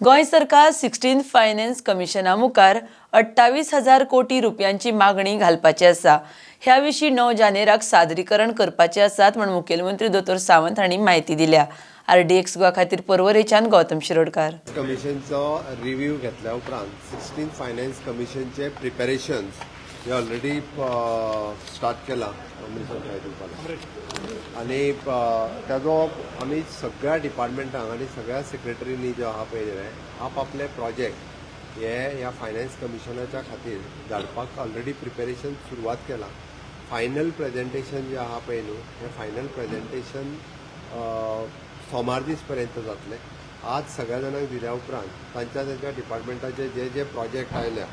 गोंय सरकार 16 फायनान्स कमिशना मुखार 28,000 कोटी रुपयांची मागणी घालपाची आसा. ह्या विशीं 9 जानेराक सादरीकरण करपाचे आसात म्हूण मुखेलमंत्री दोतोर सावंत हांणी म्हायती दिल्या. आरडीएक्स गोवा खातीर पर्वरेच्यान गौतम शिरोडकार. कमिशनचो रिव्ह्यू घेतल्या उपरांत 16 फायनान्स कमिशनचे प्रिपेरेशन्स हे ऑलरेडी स्टार्ट केला दिवपाक आनी ताजो आमी सगळ्या डिपार्टमेंटांक आनी सगळ्या सेक्रेटरींनी जो आहा पळय न्ही, आपआपले प्रोजेक्ट हे ह्या फायनान्स कमिशनाच्या खातीर धाडपाक ऑलरेडी प्रिपेरेशन सुरवात केलां. फायनल प्रेजेंटेशन जे आहा पळय न्हू, हें फायनल प्रेजेंटेशन सोमार दीस पर्यंत जातलें. आज सगळ्या जाणांक दिल्या उपरांत तांच्या तांच्या डिपार्टमेंटाचे जे जे प्रोजेक्ट आयल्या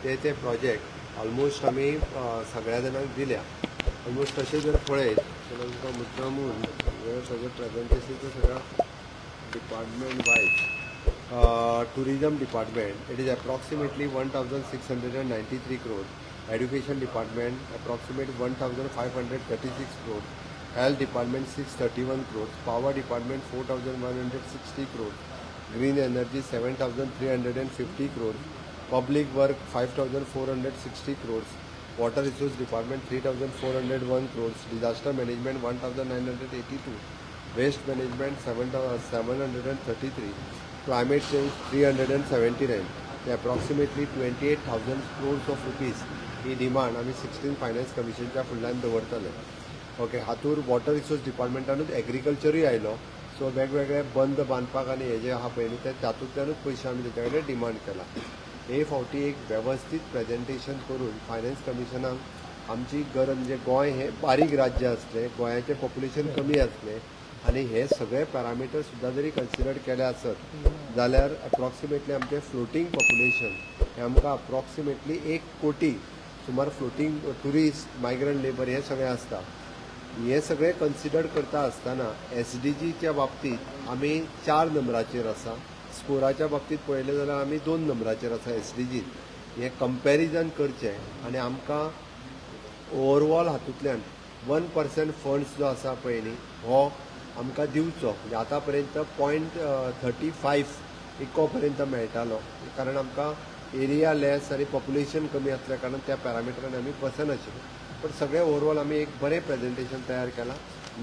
ते ते प्रोजेक्ट ऑलमोस्ट आमी सगळ्या जाणांक दिल्या. ऑलमोस्ट तशें जर पळयत जाल्यार तुमकां मुद्दामून हे सगळें प्रेजेंटेशन सगळ्या department wise, tourism department, it is approximately 1693 crore. Education department, approximate 1536 crore. Health department, 631 crores. Power department, 4160 crores. Green energy, 7350 crores. Public work, 5460 crores. Water resource department, 3401 crores. Disaster management, 1982. Waste management, 733. Climate change, 379. Approximately 28,000 crores of rupees he demand आमी 16 finance कमिशनच्या फुडल्यान दवरतले. Okay, हातूर water resource डिपार्टमेंटानूच एग्रीकल्चरूय आयलो. So वेगवेगळे बंद बांदपाक आनी हे जे आहा पळय न्ही, ते तातूंतल्यानूच पयशे आमी तेच्या कडेन डिमांड केला. हे फावटी एक वेवस्थीत प्रेजेंटेशन करून फायनान्स कमिशनाक आमची गरज, म्हणजे गोंय हें बारीक राज्य आसलें, गोंयाचें पॉप्युलेशन कमी आसलें आनी हे सगळे पॅरामिटर सुद्दां जरी कन्सिडर केले आसत जाल्यार एप्रॉक्सिमेटली आमचें फ्लोटींग पॉप्युलेशन हें आमकां अप्रॉक्सिमेटली 1 कोटी सुमार फ्लोटींग ट्युरिस्ट, मायग्रंट लेबर हे सगळें आसता. हे सगळें कन्सिडर करता आसतना एसडीजीच्या बाबतींत आमी चार नंबराचेर आसा. स्कोराच्या बाबतींत पळयलें जाल्यार आमी दोन नंबराचेर आसा एसडीजीन. हें कंपॅरिजन करचें आनी आमकां ओवरऑल हातूंतल्यान 1% फंड्स जो आसा पळय न्ही, हो आमकां दिवचो. म्हणजे आतां पर्यंत 0.35 इको पर्यंत मेळटालो, कारण आमकां एरिया लेस आनी पॉप्युलेशन कमी आसल्या कारणान त्या पॅरामिटरान आमी बसनाशिल्ले. पण सगळें ओवरऑल आमी एक बरें प्रेजेंटेशन तयार केलां.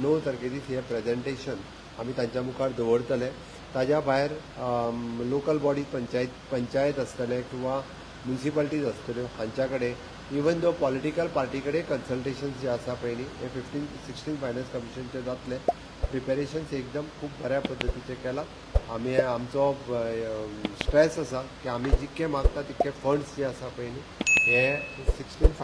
9 तारखे दीस हें प्रेजेंटेशन आमी तांच्या मुखार दवरतले. ताज्या भायर लोकल बॉडी, पंचायत पंचायत आसतले किंवा म्युनिसिपालिटीज आसतल्यो, हांच्या कडेन, इवन दो पॉलिटिकल पार्टी कडेन कन्सल्टेशन जे आसा पळय न्ही, हे 15 16 फायनान्स कमिशनचे जातले. प्रिपेरेशन्स एकदम खूब बऱ्या पद्दतीचें केलां आमी. आमचो स्ट्रेस आसा की आमी जितके मागता तितके फंड्स जे आसा पळय न्ही, हे 16